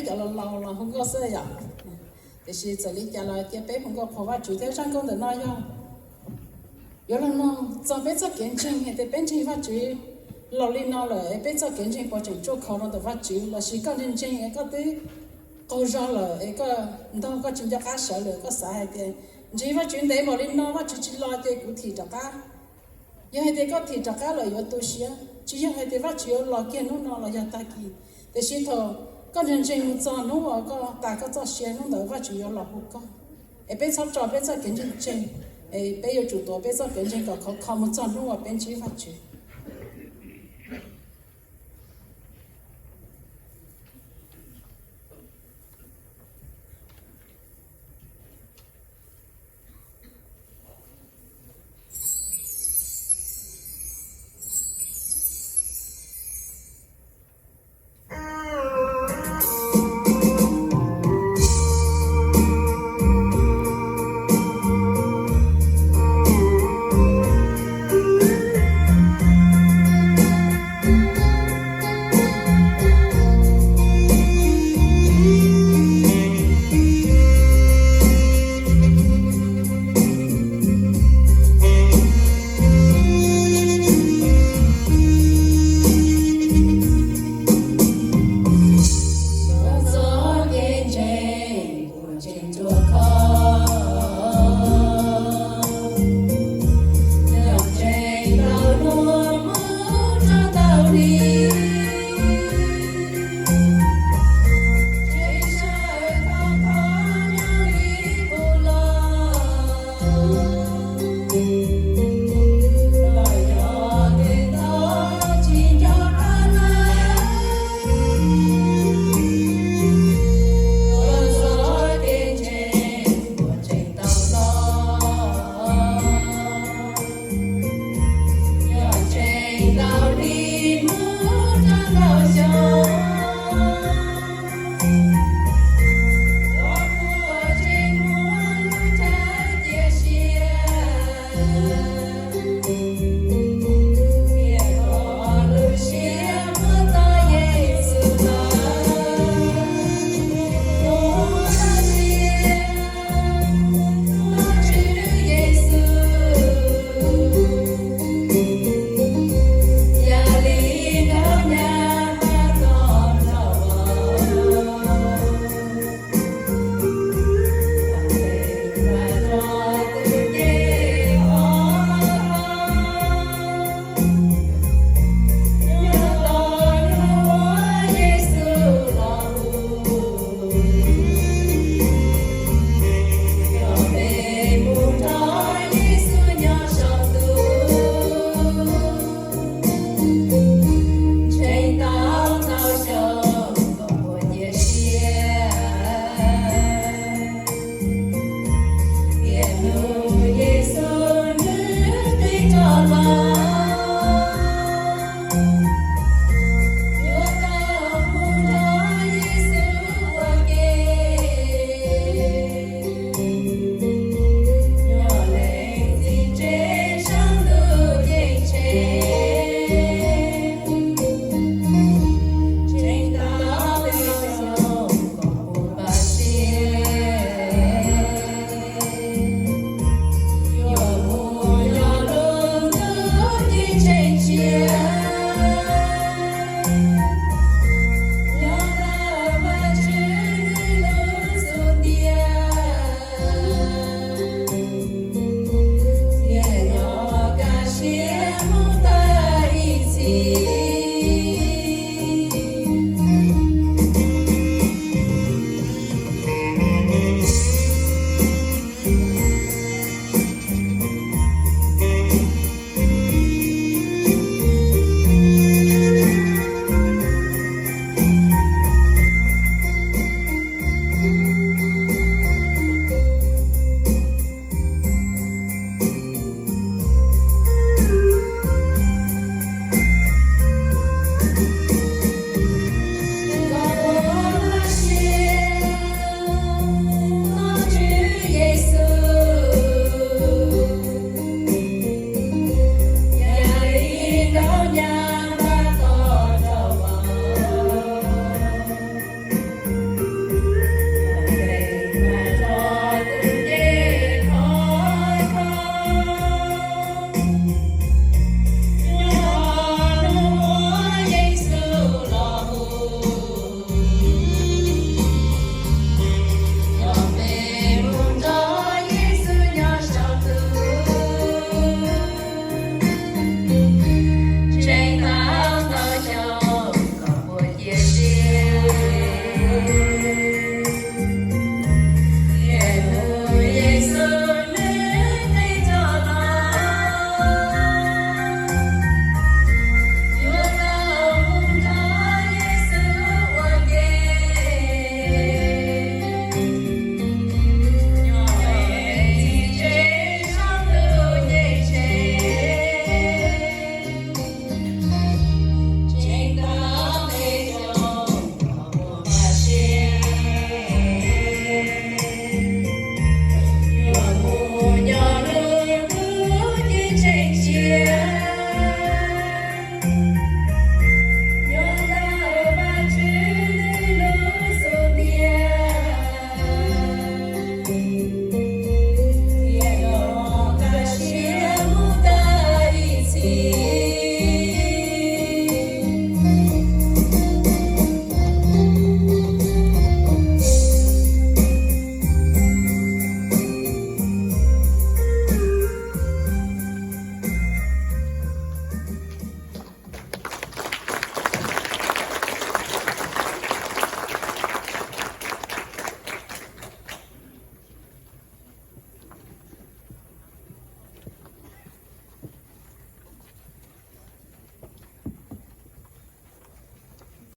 cov laus laus los hu nkauj xwb yom. Tiam sis txawm li cas los cia peb hu nkauj qhuas Vajtswv thiab. Zaj nkauj ntawm no yog yuav los nug txog peb txoj kev ntseeg, hais tias peb ntseeg Vajtswv laus li no lawm es peb txoj kev ntseeg puas tseem tsuaj kho rau ntawm Vajtswv, lossis koj ntseeg ntseeg es koj twb qaug zog lawm es koj ntog koj tsis nco qab sawv lawm, koj xav hais tias ntseeg Vajtswv ntev npaum li no Vajtswv tsis los ces kuv thim rov qab. Yog hais tias koj thim rov qab lawm yuav tu siab, tsis yog hais tias Vajtswv yuav los kiag hnub no los yog tag kis, tiam sis thaum koj ntseeg ntseeg mus txog hnub uas koj tas koj txoj sia, hnub ntawd Vajtswv yuav los hu koj. Es peb txhob tso peb txoj kev ntseeg tseg, es peb yuav tsum tuav peb txoj kev ntseeg kom khov kho mus txog hnub uas peb ntsib Vajtswv.